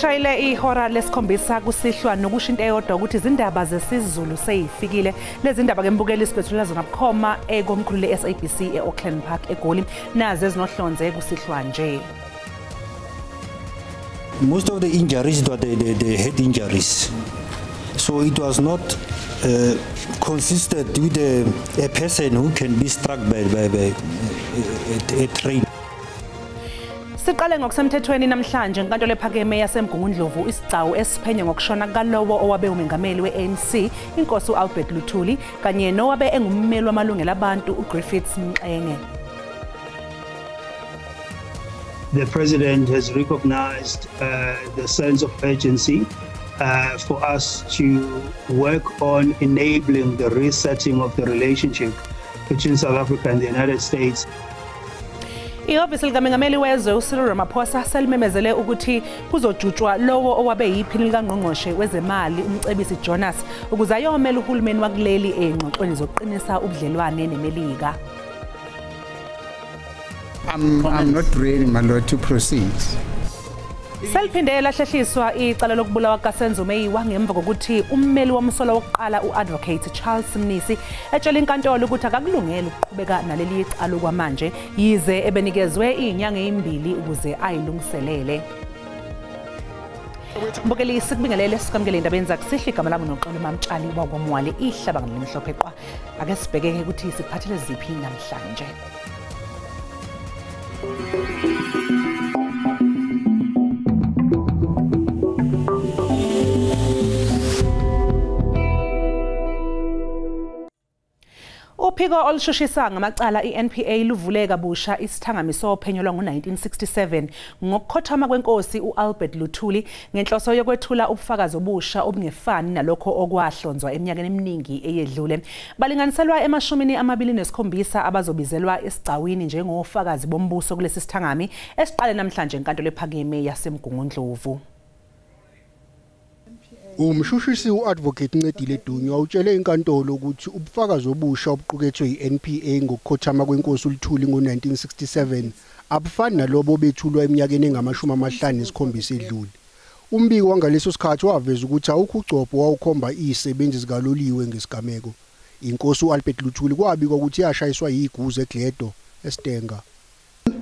Selishayile ihora lesikhombisa kusihlwa nokusho into eyodwa ukuthi izindaba zesiZulu seyifikile. Lezi ndaba ke mbukeli sikwethulela zona bukhoma ekomkhulu le-SABC e-Auckland Park eGoli, nazi ezinohlonze kusihlwa nje. Most of the injuries were the head injuries. So it was not consistent with a person who can be struck by a train. Siqale ngokusemthethweni namhlanje inkantolo ephakeme yaseMgungundlovu isigcawu esiphenya ngokushona kalowo owabe umengameli we-ANC inkosi uAlbert Luthuli kanye nowabe engummeli wamalungelo abantu uGriffiths Mxenge. The president has recognized the sense of urgency for us to work on enabling the resetting of the relationship between South Africa and the United States. Ihhovisi likamengameli wezwe uCyril Ramaphosa selimemezele ukuthi kuzojutshwa lowo owabe yiphini likangqongqoshe wezemali uMcebisi Jonas ukuze ayomela uhulumeni wakuleli engxoxweni zokuqinisa ubudlelwane neMelika. I'm not ready, my lord, to proceed. Seliphinde lahlehliswa icala lokubulawa kaSenzo Meyiwa ngemva kokuthi ummeli womsolwa wokuqala uAdvocate Charles Mnisi etshela inkantolo ukuthi akakulungele ukuqhubeka naleli icala kwamanje yize ebenikezwe izinyanga ezimbili ukuze ayilungiselele. Mbukeli, sikubingelele sikamukele indabeni zakusihlwa. Igama lami noXolo Mamtshali wakwaMwali, ihlaba ngelimhlophe qwa. Ake sibheke ukuthi sikuphathele ziphi namhlanje. Uphiko olushushisa ngamacala iNPA luvule kabusha isithangami sophenyo lwango-1967 ngokukhothama kwenkosi uAlbert Luthuli ngenhloso yokwethula ubufakazi obusha obungefani nalokho okwahlonzwa eminyakeni eminingi eyedlule. Balinganiselwa ema-27 abazobizelwa esigcawini njengofakazi bombuso kulesi sithangami esiqale namhlanje enkantolo ephakeme yaseMgungundlovu. Umshushisi uAdvocate Ncedile Dunywa utshele inkantolo ukuthi ubufakazi obusha obuqukethwe yiNPA ngokukhothama kwenkosi uLuthuli ngo-1967 abufani nalobo obethulwa eminyakeni engama-57 edlule. Umbiko wangaleso sikhathi waveza ukuthi awukho ugcobho wawukhomba izisebenzi zikaloliwe ngesigameko. Inkosi uAlbert Luthuli kwabikwa ukuthi yashayiswa yiguzu eGledo eStenga.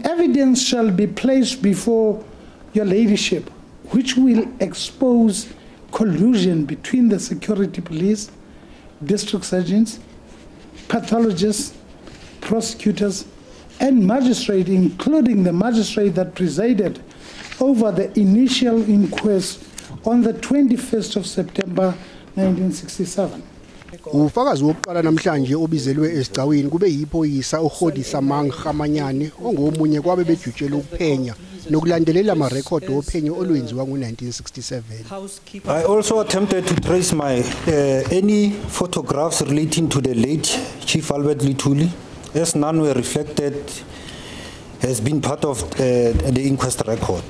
Evidence shall be placed before your ladyship which will expose collusion between the security police, district surgeons, pathologists, prosecutors, and magistrate, including the magistrate that presided over the initial inquest on the 21st of September 1967. Ufakazi wokuqala namhlanje obizelwe esigcawini kube yiphoyisa uHodisa Manghamanyane ongomunye kwabe bejutshela ukuphenya nokulandelela amarekhodi ophenyo olwenziwa ngo-1967. I also attempted to trace my any photographs relating to the late Chief Albert Luthuli, as none were reflected has been part of the inquest record.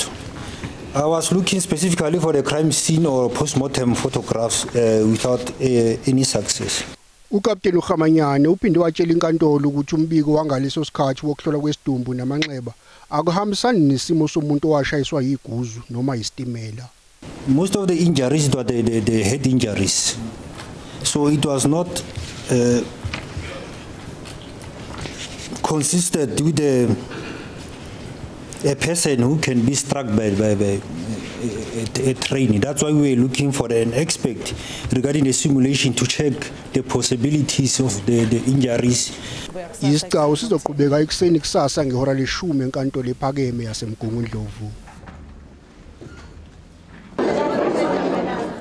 I was looking specifically for the crime scene or post-mortem photographs without any success. UKapteni uHamanyane uphinde watshela inkantolo ukuthi umbiko wangaleso sikhathi wokuhlolwa kwesidumbu namanxeba akuhambisani nesimo somuntu owashayiswa yiguzu noma isitimela. Most of the injuries were the head injuries. So it was not consistent with a person who can be struck by a train. That's why we were looking for an expert regarding the simulation to check the possibilities of the injuries. Isigcawu sizoqhubeka ekuseni kusasa ngehora leshumi enkantolo ephakeme yaseMgungundlovu.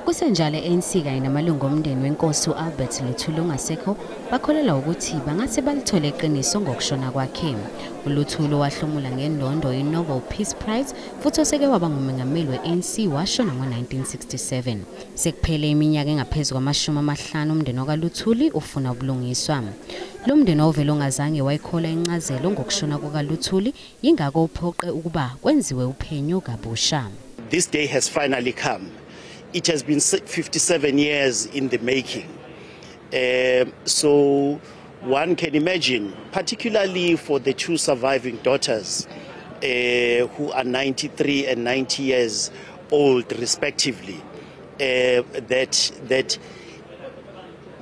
Kusenjalo ANC kanye namalungu omndeni wenkosi uAlbert Luthuli ongasekho bakholelwa ukuthi bangase balithole iqiniso ngokushona kwakhe. uLuthuli wahlomula ngendondo iNobel Peace Prize futhi oseke waba ngumengameli we-ANC washona ngo-1967. Sekuphele iminyaka engaphezu kwama-50 umndeni wakaLuthuli ufuna ubulungiswa. Lo mndeni ovele ongazange wayikhola incazelo ngokushona kukaLuthuli yingakho uphoqe ukuba kwenziwe uphenyo kabusha. This day has finally come. It has been 57 years in the making. So one can imagine, particularly for the two surviving daughters who are 93 and 90 years old respectively, that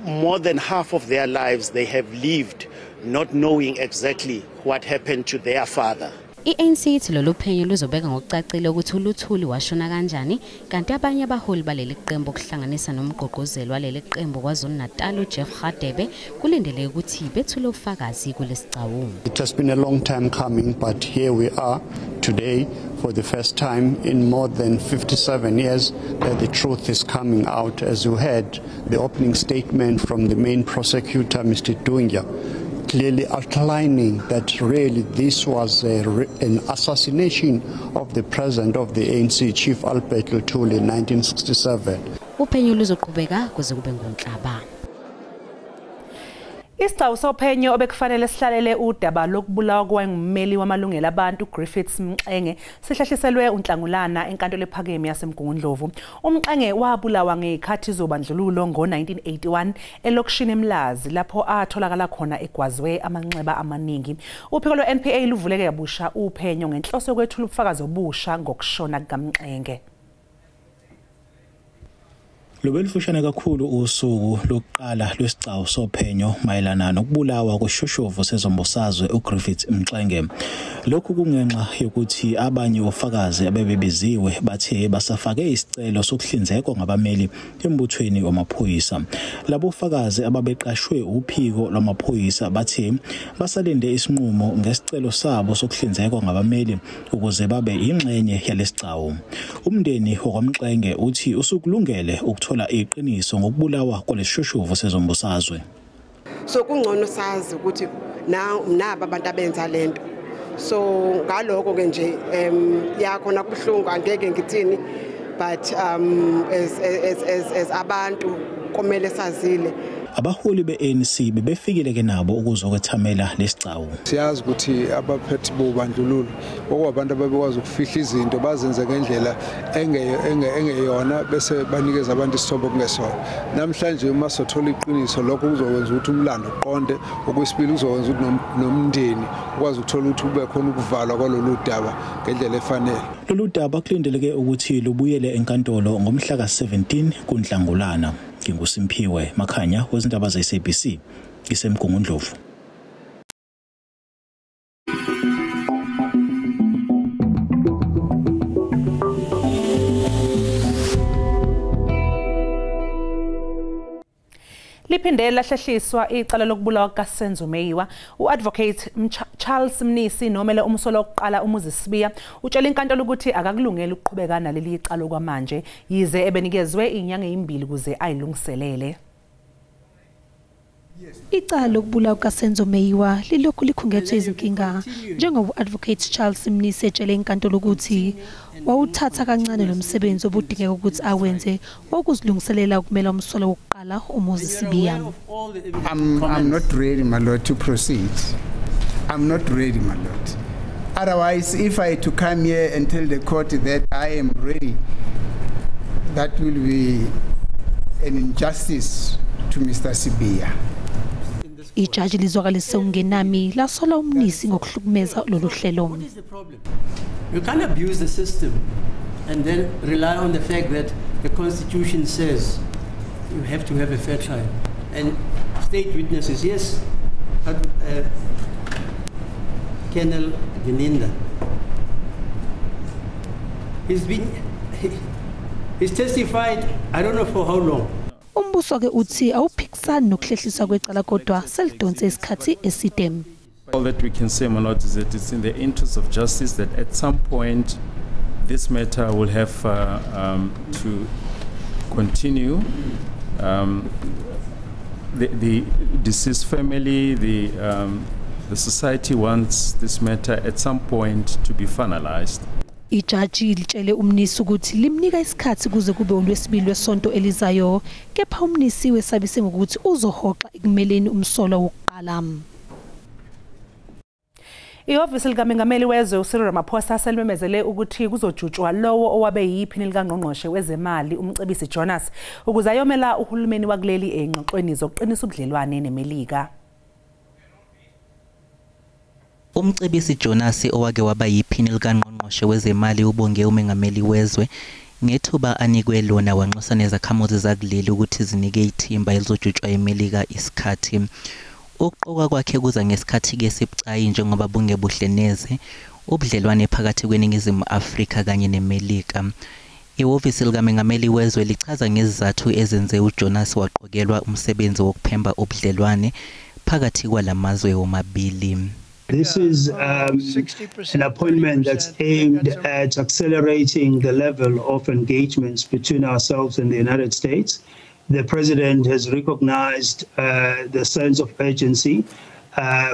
more than half of their lives they have lived not knowing exactly what happened to their father. I-ANC ithi lolu phenyo luzobeka ngokucacile ukuthi uLuthuli washona kanjani, kanti abanye abaholi baleli qembu kuhlanganisa nomgqugquzeli waleli qembu KwaZulu-Natal uJeff Radebe kulindeleke ukuthi bethule ubufakazi kulesigcawu. It has been a long time coming, but here we are today for the first time in more than 57 years that the truth is coming out. As you heard the opening statement from the main prosecutor, Mr. Dunya, clearly outlining that really this was an assassination of the president of the ANC, Chief Albert Luthuli, in 1967. Uphenyo luzoqhubeka kuze kube nguNhlaba. Isigcawu sophenyo obekufanele sihlalele udaba lokubulawa kwayengummeli wamalungelo abantu Griffiths Mxenge sihlehliselwe uNhlangulana enkantolo ephakeme yaseMgungundlovu. UMxenge wabulawa ngezikhathi zobandlululo ngo-1981 elokishini eMlazi lapho atholakala khona egwazwe amanxeba amaningi. Uphiko lwe-NPA luvuleke kabusha uphenyo ngenhloso yokwethula ubufakazi obusha ngokushona kukaMxenge. Lobelufushane kakhulu usuku lokuqala lwesigcawu sophenyo mayelana nokubulawa kweshoshovu sezombusazwe uGriffiths Mxenge. Lokhu kungenxa yokuthi abanye ofakazi abebebiziwe bathe basafake isicelo sokuhlinzekwa ngabameli embuthweni wamaphoyisa. Labo fakazi ababeqashwe uphiko lwamaphoyisa bathe basalinde isinqumo ngesicelo sabo sokuhlinzekwa ngabameli ukuze babe ingxenye yalesigcawu. Umndeni wakwaMxenge uthi usukulungele ukuthola iqiniso ngokubulawa kwalesishoshovu sezombusazwe. So kungcono sazi ukuthi naba abantu abenza lento. So ngaloko ke nje yakhona kubuhlungu angeke ngithini, but as abantu kumele sazile. Abaholi be-ANC bebefikile ke nabo ukuzokwethamela lesigcawu. Siyazi ukuthi abaphethe bobandlululo okwabantu ababekwazi ukufihla izinto bazenze ngendlela engeyona bese banikeza abantu isithombe kungesona. Namhlanje uma sothola iqiniso lokho kuzokwenza ukuthi umlando uqonde, okwesibili kuzokwenza ukuthi nomndeni ukwazi ukuthola ukuthi kube khona ukuvalwa kwalolu daba ngendlela efanele. Lolu daba kulindeleke ukuthi lubuyele enkantolo ngomhla ka-17 kuNhlangulana. NginguSimphiwe Makhanya wezindaba ze-SABC iseMgungundlovu. Liphinde lahlehliswa icala lokubulawa kukaSenzo Meyiwa. U-Advocate Charles Mnisi nomele umsolwa wokuqala uMuzi Sibiya utshela inkantolo ukuthi akakulungeli ukuqhubeka naleli icala kwamanje, yize ebenikezwe inyanga ezimbili ukuze ayilungiselele. Icala lokubulawa kukaSenzo Meyiwa lilokhu likhungethwe izinkinga njengoba u-Advocate Charles Mnisi etshele inkantolo ukuthi wawuthatha kancane lo msebenzi obudingeka ukuthi awenze wokuzilungiselela ukumela umsolwa wokuqala uMuzi Sibiya. I'm not ready, my lord, to proceed. I'm not ready, my lord. Otherwise, if I to come here and tell the court that I am ready, that will be an injustice to Mr. Sibiya. Ijaji lizwakalise ungenami lasola uMnisi ngokuhlukumeza lolu hlelo. You can't abuse the system and then rely on the fact that the Constitution says you have to have a fair trial. And state witnesses, yes, but Colonel Gininda, he's testified, I don't know for how long. Umbuso ke uthi awuphikisani nokuhlehliswa kwecala kodwa selidonse isikhathi eside. All that we can say, my lord, is that it's in the interest of justice that at some point this matter will have to continue. The deceased family, the society wants this matter at some point to be finalized. Ijaji litshele uMnisi ukuthi limnika isikhathi kuze kube uLwesibili lwesonto elizayo, kepha uMnisi wesabise ngokuthi uzohoxa ekumeleni umsolwa wokuqala. Ihhovisi likaMengameli wezwe uCyril Ramaphosa selimemezele ukuthi kuzojutshwa lowo owabe yiphini likangqongqoshe wezemali uMcebisi Jonas ukuze ayomela uhulumeni wakuleli engxoxweni zokuqinisa ubudlelwane neMelika. UMcebisi Jonas owake waba yiphini likangqongqoshe wezemali ubonge umengameli wezwe Ngethuba anikwe lona wanxusa nezakhamuzi zakuleli ukuthi zinike ithimba elizojutshwa eMelika isikhathi. Ukuqokwa kwakhe kuza ngesikhathi esibucayi njengoba bungebuhle neze ubudlelwane phakathi kweNingizimu Afrika kanye neMelika. Ihhovisi likaMengameli wezwe lichaza ngezizathu ezenze uJonas waqokelwa umsebenzi wokuphemba ubudlelwane phakathi kwalamazwe womabili. This is an appointment that's aimed at accelerating the level of engagements between ourselves and the United States. The president has recognized the sense of urgency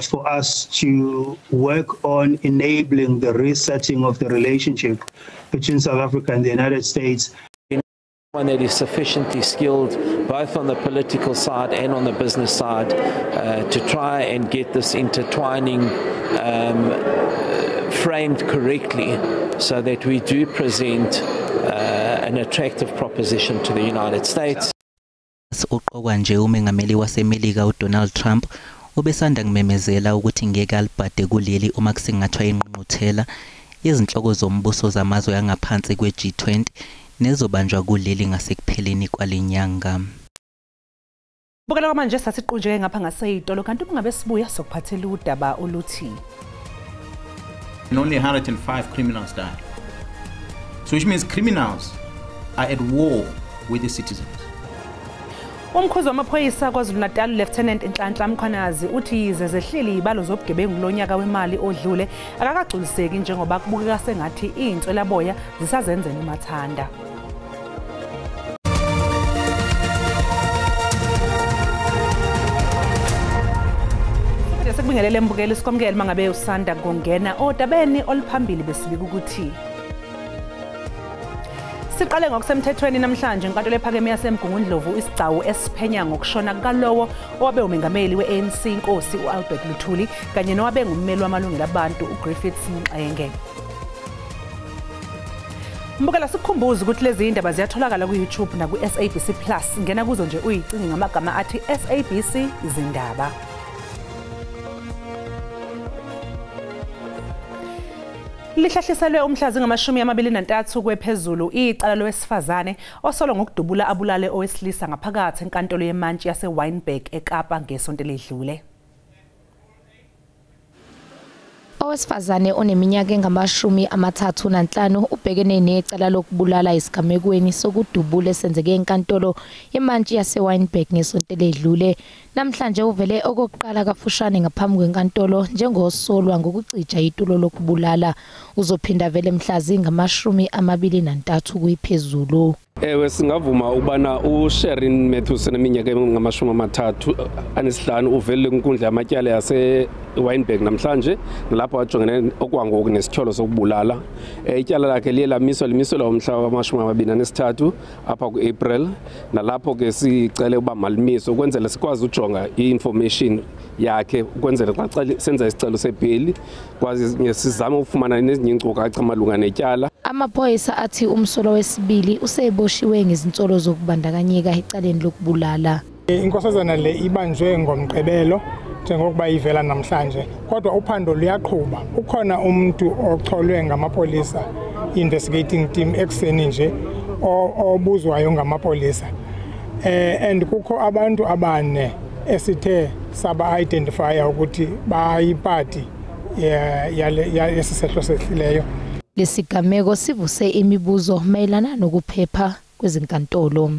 for us to work on enabling the resetting of the relationship between South Africa and the United States. One that is sufficiently skilled both on the political side and on the business side to try and get this intertwining framed correctly so that we do present an attractive proposition to the United States. Uqokwa nje umengameli waseMelika uDonald Trump ubesanda kumemezela ukuthi ngeke alibhade kuleli uma kusingathwa ingqungquthela yezinhloko zombuso zamazwe angaphansi kwe-G20 nezobanjwa kuleli ngasekupheleni kwalenyanga. Bukela manje sasiqunjeke ngapha ngaseyitolo kanti kungabe sibuya sokuphathela udaba oluthi and only 105 criminals died. So which means criminals are at war with the citizens. Umkhuzi wamaphoyisa KwaZulu-Natal Lieutenant Nhlanhla Mkhwanazi uthi yize zehlile izibalo zobugebengu lonyaka wemali odlule akakagculiseki njengoba kubukeka sengathi izinswelaboya zisazenzela umathanda. Sekubingelele mbukeli sikwamukele mangabe usanda kungena odabeni oluphambili besibika ukuthi siqale ngokusemthethweni namhlanje inkantolo ephakeme yaseMgungundlovu isigcawu esiphenya ngokushona kalowo owabe umengameli we-ANC inkosi u-Albert Luthuli kanye nowabe ngummeli wamalungelo abantu uGriffiths Mxenge. Mbukela sikukhumbuza ukuthi lezi indaba ziyatholakala ku-YouTube naku-SABC Plus. Ngena kuzo nje uyicinge ngamagama athi SABC Izindaba. Lihlahliselwe umhla zingama-23 kwephezulu icala lowesifazane osolwa ngokudubula abulale owesilisa ngaphakathi enkantolo yemantshi yaseWynberg eKapa ngesonto eledlule. Owesifazane oneminyaka engama-35 ubhekene necala lokubulala esigamekweni sokudubula esenzeke enkantolo yemantshi yaseWynberg ngesonto eledlule. Namhlanje uvele okokuqala kafushane ngaphambi kwenkantolo njengosolwa ngokucija itulo lokubulala. Uzophinda vele mhla zingama-23 kuyiphezulu. Ewe singavuma ukubana uSherin Matthews eneminyaka engama-35 uvele kwinkundla yamatyala yaseWynberg namhlanje nalapho wajongene okwangoku nesityholo sokubulala. Ityala lakhe liye lamiswa limiselwa umhla wama-23 apha kuApril, nalapho ke sicele uba malimiswe ukwenzela sikwazi ujonga i-information yakhe ukwenzela xa senza isicelo sebheli kwazi sizame ukufumana nezinye iinkcukacha malunga netyala. Amaphoyisa athi umsolwa wesibili useboshiwe ngezinsolo zokubandakanyeka ecaleni lokubulala. Inkosazana le ibanjwe ngomgqibelo njengokuba ivela namhlanje, kodwa uphando luyaqhuba. Ukhona umuntu ocholwe ngamapolisa, investigating team ekuseni nje obuzwayo ngamapolisa. And kukho abantu abane esithe saba identify ukuthi bayipati yalesi sehlo sehlileyo. Lesigameko sivuse imibuzo mayelana nokuphepha kwezinkantolo.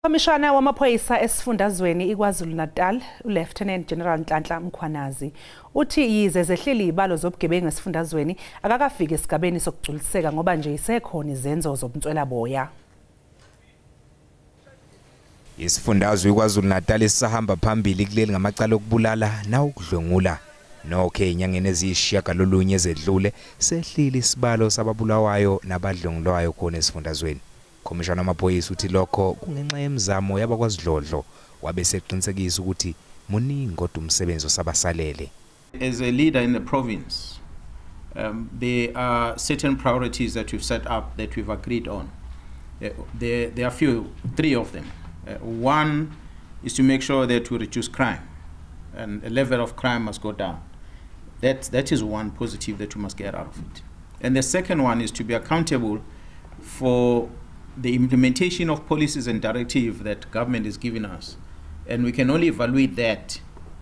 Komishana wamaphoyisa esifundazweni iKwaZulu-Natal uLieutenant General Nhlanhla Mkhwanazi uthi yize zehlile izibalo zobugebengu esifundazweni akakafiki esigabeni sokugculiseka ngoba nje isekhona izenzo zobunswelaboya. Isifundazwe iKwaZulu-Natal sisahamba phambili kuleli ngamacala okubulala nawokudlwengula. Nokho enyangeni eziyishiyagalolunye ezedlule sehlile isibalo sababulawayo nabadlwengulwayo khona esifundazweni. Komishana wamaphoyisa uthi lokho kungenxa yemizamo yabakwaZidlodlo, wabe seqinisekisa ukuthi muningi kodwa umsebenzi osabasalele. As a leader in the province, there are certain priorities that we've set up that we've agreed on. There are three of them. One is to make sure that we reduce crime, and the level of crime must go down. That is one positive that we must get out of it. And the second one is to be accountable for the implementation of policies and directive that government is giving us. And we can only evaluate that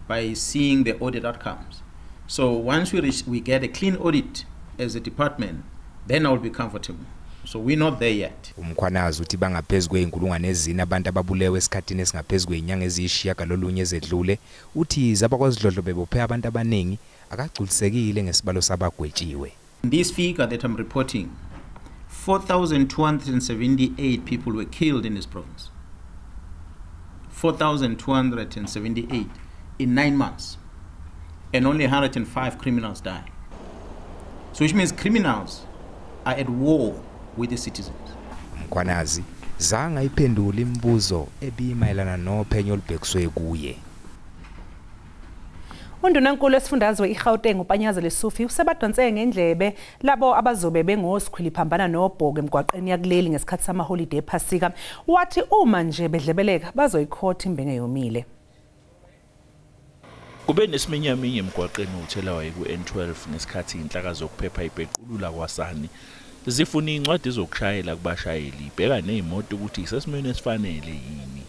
by seeing the audit outcomes. So once we get a clean audit as a department, then I'll be comfortable. So we're not there yet. UMkhwanazi uthi bangaphezu kweyinkulungwane ezine abantu ababulewe esikhathini esingaphezu kwezinyanga eziyishiyagalolunye ezedlule. Uthi zabakwasidlodlo bebophe abantu abaningi, akagculisekile ngesibalo sabagwetshiwe. In this figure that I'm reporting, 4,278 people were killed in this province. 4,278 in 9 months. And only 105 criminals died. So which means criminals are at war with the citizens. Mkhwanazi zange ayiphendule imibuzo ebimayelana nophenyo olubhekiswe kuye. Undunankulu wesifundazwe iGauteng uPanyaza Lesufi usebadonse ngendlebe labo abazobe bengosikhwili phambana nobhoke emgwaqeni yakuleli ngesikhathi samaholide ePhasika. Wathi uma nje bedlebeleka bazoyikhotha imbenge yomile. Kube nesiminyaminya emgwaqeni uthelawaye ku-N12 ngesikhathi inhlaka zokuphepha ibhequlula kwasani zifuna incwadi zokushayela kubashayeli, ibheka nezimoto ukuthi isesimweni esifanele yini.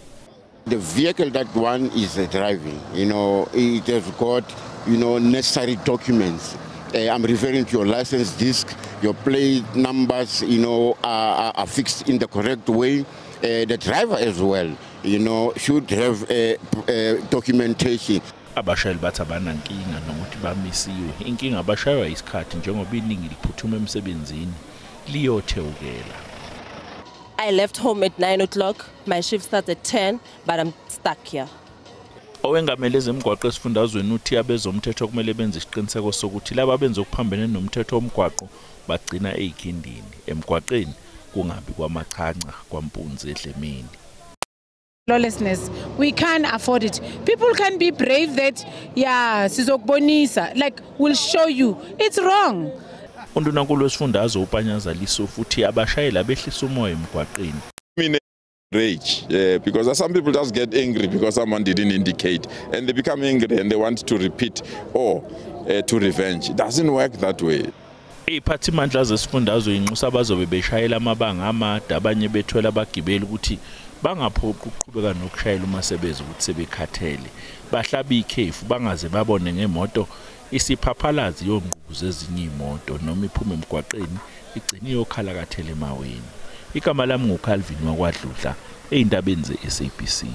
The vehicle that one is driving, you know, it has got, you know, necessary documents. I'm referring to your license disc, your plate numbers, you know, are fixed in the correct way. The driver as well, you know, should have a documentation. Abashayeli bathi abanankinga nokuthi bamisiwe, inkinga abashaywa isikhathi njengoba iningi liphuthuma emsebenzini liyothewukela. I left home at 9 o'clock. My shift starts at 10, but I'm stuck here. Owengamele ezemigwaqo esifundazweni uthi abezomthetho kumele benze isiqiniseko sokuthi laba abenza okuphambene nomthetho womgwaqo bagcina ezikhindini emgwaqeni, kungabi kwamachanca kwampunzi edlemini. Lawlessness, we can't afford it. People can be brave that, yeah, sizokubonisa, like, we'll show you. It's wrong. Undunankulu wesifundazwe uPanyaza Lesufi uthi abashayeli abehlisa umoya emgwaqeni. Rage, because some people just get angry because someone didn't indicate, and they become angry and they want to repeat or to revenge. It doesn't work that way. Iphathimandla zesifundazwe inxusa abazobe beshayela amabanga amade, abanye bethwele abagibeli ukuthi bangaphoqi ukuqhubeka nokushayela uma sebeza ukuthi sebekhathele, bahlabe ikhefu bangaze babone ngemoto isiphaphalazi yongqubuzo ezinye imoto noma iphume emgwaqeni igcine iyokhalakathela emaweni. Igama lami nguCalvin wakwaDludla ey'ndabeni ze-SABC.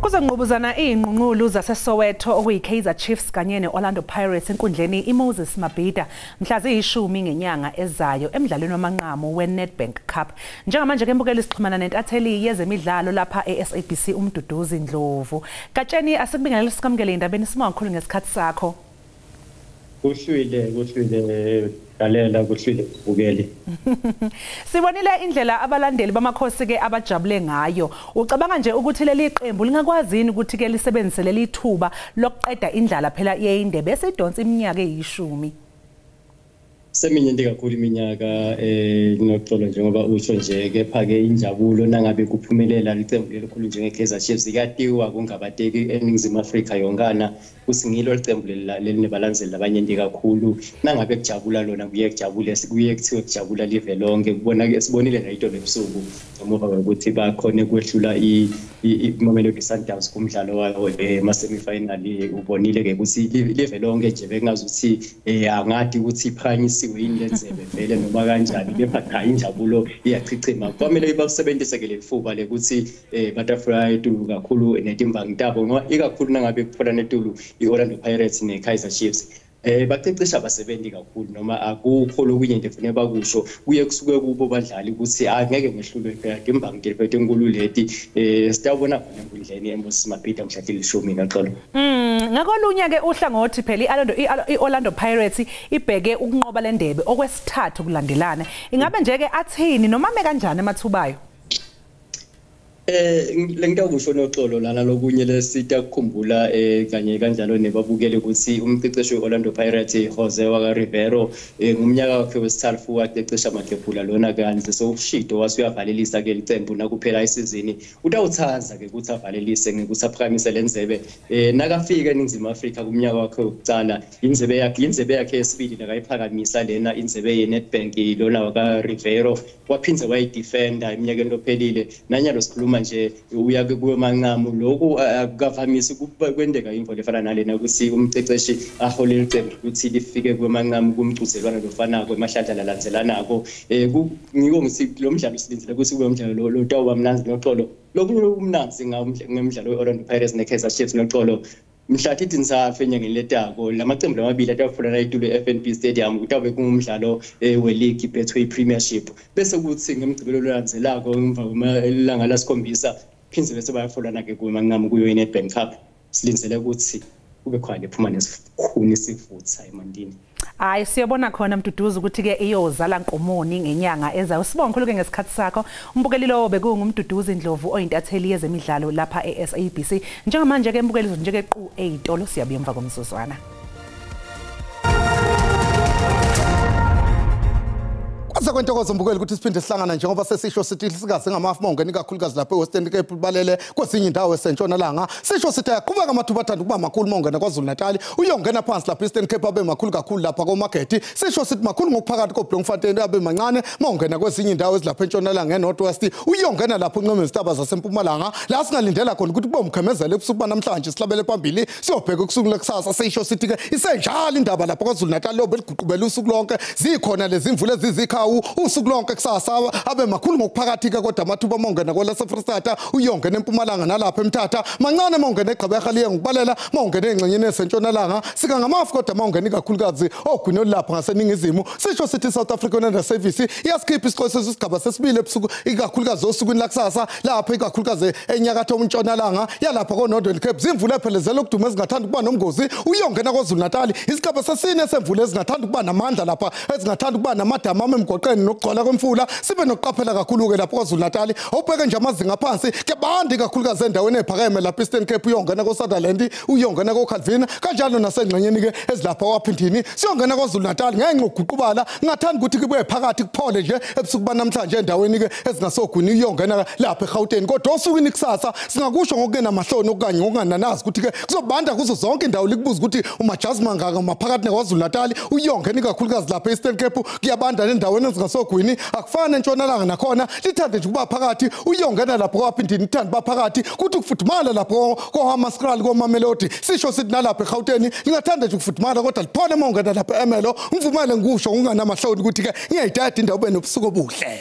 Kuzonqubuzana iy'nqunqulu zaseSoweto okuyi-Kaizer Chiefs kanye ne-Orlando Pirates enkundleni iMoses Mabhida mhla ziyi-10 ngenyanga ezayo emdlalweni wamanqamu we-Nedbank Cup. Njengamanje ke mbukeli sixhumana nentatheli yezemidlalo lapha e-SABC uMduduzi Ndlovu. Gatsheni, asikubingelele sikamukele indabeni, sibonga kakhulu ngesikhathi sakho. Kuhlwile, kuhlwile galela, kuhlwile kubukeli. Sibonile indlela abalandeli bamakhosi ke abajabule ngayo. Ucabanga nje ukuthi leli qembu lingakwazi yini ukuthi ke lisebenzise leli thuba lokuqeda indlala phela yeyindebe esidonsa iminyaka eyi-10? Seminyenti kakhulu iminyaka noxolo njengoba usho nje, kepha ke injabulo nangabe kuphumelela licembu lelikhulu njenge-Kaizer Chiefs kuyatiwa kungabateki eNingizimu Afrika yonkana kusingilo licembu lelinebalandzeli labanyenti kakhulu. Nangabe kujabula lona kuye kujabule, kuye kuthiwe kujabula live lonke. Kubona ke sibonile ngayitolo ebusuku ngemuva kokuthi bakhone kwehlula iMamelodi Sundowns kumdlalo wayo ema-semifinal. Ubonile ke ukuthi live lonke nje bekungazuthi angadi ukuthi iphakanyisiwe yini lenzebe vele noma kanjani, kepha cha injabulo iyachichima. Kwamele basebenzise ke lelifuba lekuthi butterfly etulu kakhulu netimbangi tabo, ngoba ikakhulu nangabe kuthola netulu i-Orlando Pirates ne-Kaizer Chiefs. Bacecisha abasebenzi kakhulu noma akukho lokunye nje kufanele bakusho, kuye kusuke kubo badlali ukuthi angeke ngehlulwe phela timbangi leti enkulu leti. Sitawubona khona enkundleni eMoses Mabhida mhla tilishumi noxolo. Ngakolunye ke uhlangothi phela i-Orlando Pirates ibheke ukunqoba le ndebe okwesithathu kulandelana. Ingabe nje ke athini noma ame kanjani amathuba ayo? Lengitakusho noxolo lana lokunye lesita kukhumbula kanye kanjalo nebabukele ukuthi umqeqeshi we-Orlando Pirates Jose waka Rivero ngumnyaka wakhe wesithathu waqeqesha Makhephula lona kanti sewushido wase uyavalelisa ke licembu nakuphela isizini utawuthanza ke ukuthi avalelise ngekuthi aphakamise lenzebe nakafika eNingizimu Afrika kumnyaka wakhe wokucala inzebe yakhe yesibili nakayiphakamisa lena inzebe ye-Nedbank lona waka Rivero waphindze wayidefenda eminyakeni lophelile nanyalo sikhuluma nje uya kuyomanqamu lokhu akukavamisi kwendeka imvo lefana nalena ukuthi umqeqeshi ahole licembu ukuthi lifike kuyomanqamu kumgcuzelwano lofanako emahlandla lalandzelanako ngiko ngithi lo mdlalo silindzele ukuthi kube umdlalo lo utawuba mnandzi noxolo lokunye okumnandzi ngemidlalo we-Orlando Pirates ne-Kaizer Chiefs noxolo mhla 13 enyangeni letako lamaqembu lamabili atawufuna itulo e-FNB Stadium kutawube kungumdlalo we-league Betway Premiership bese kuthi ngemgqibelo lolandzelako emva kwelanga lasikhombisa phindze bese bayafolana ke kumanqamu kuyo i-Nedbank Cup silindzele ukuthi kube khona lephuma nesikhuni sivutha emandini. Hayi siyabona khona Mduduzi ukuthi ke iyozala nkomoni ngenyanga ezayo. Sibonge khulu ke ngesikhathi sakho. Umbukeli lo bekunguMduduzi Ndlovu oyintatheli yezemidlalo lapha e-SABC. Njengamanje ke mbukeli nje ke qu eyitolo siyabuya emva komzuzwana. Kwentokozo mbukeli ukuthi siphinde sihlangana njengoba sesisho sithi sikaze ngamafu mawungena ikakhulukazi lapha eWestern Cape balele kwezinye indawo esentshonalanga sisho sithi ayaqhubeka amathuba athanda ukuba makhulu mawungena KwaZulu Natal uyongena phansi lapha Eastern Cape abe makhulu kakhulu lapha koMagethi sisho sithi makhulu ngokuphakathi koBloemfontein abe mancane mawungena kwezinye indawo ezilapha entshonalanga eNorth West uyongena lapha unqeme izintaba zasempumalanga la singalindela khona ukuthi kube umkhemezelo ebusuku banamhlanje sihlabele phambili siyobheka kusuku lekusasa sisho sithi ke isenjalo indaba lapha KwaZulu Natal lobe liguqubela usuku lonke zikhona lezi imvula ezizikhawu usuku lonke kusasa abe makhulu ngokuphakathi ke kodwa amathuba mawungena kwelaseFristata uyongena empumalanga nalapha eMthatha mancane mawungena eGqeberha liye ngokubalela mawungena engxenyeni esentshonalanga sika ngamafu kodwa mawungena ikakhulukazi ogwini olapha ngaseningizimu sisho sithi South African Weather Service iyasikhipha isixwayiso sesigaba sesibili ebusuku ikakhulukazi osukwini lakusasa lapha ikakhulukazi enyakatho entshonalanga yalapha ko-Northern Cape zimvula ephelezela ukuduma ezingathanda ukuba nomgozi uyongena KwaZulu Natal isigaba sesine semvula ezingathanda ukuba namandla lapha ezingathanda ukuba namadamu emgwaqeni nokugcwala kwemfula sibe nokuqaphela kakhulu ke lapho KwaZulu Natal awubheke nje amazinga aphansi kebandi kakhulukazi endaweni ephakeme lapha Eastern Cape uyongena koSutherland uyongena koCalvin kanjalo nasengxenyeni ke ezilapha kwaphindini siyongena KwaZulu Natal ngenxa yokuguqubala ngingathanda ukuthi kubuye phakathi kuphole nje ebusuku banamhlanje endaweni ke ezingasogwini uyongena lapha eGauteng kodwa osukwini kusasa singakusho ngokungena mahloni okanye ngokungananazi ukuthi ke kuzobanda kuzo zonke indawo likubuza ukuthi umajazi mangaka maphakathi neKwaZulu Natal uyongena kakhulukazi lapha Eastern Cape kuyabanda nendaweni ezingasogwini akufana entshonalanga nakhona lithande nje ukuba phakathi uyongena lapho kwaphindini ithande ba phakathi kuthi kufudumala lapho koHamaskral koMamelodi sisho sithi nalapha eGauteng lingathanda nje ukufudumala kodwa liphole uma ungena lapha eMelo ngivumele ngikusho nginganamahloni ukuthi ke ngiyayidada indawo ube nobusuku obuhle.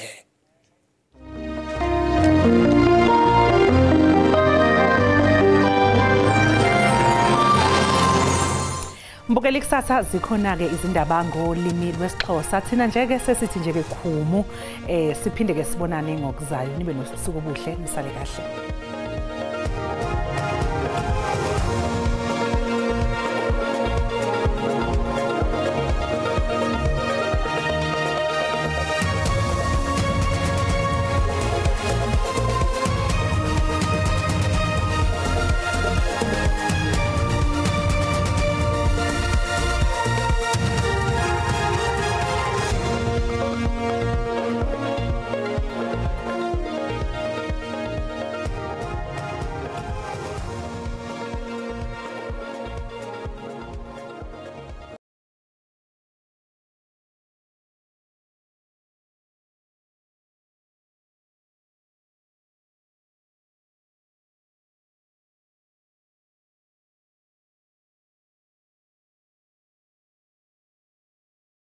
Mbukeli kusasa zikhona ke izindaba ngolimi lwesiXhosa thina nje ke sesithi nje ke khumu siphinde ke sibonane ngokuzayo nibe nosuku obuhle nisale kahle.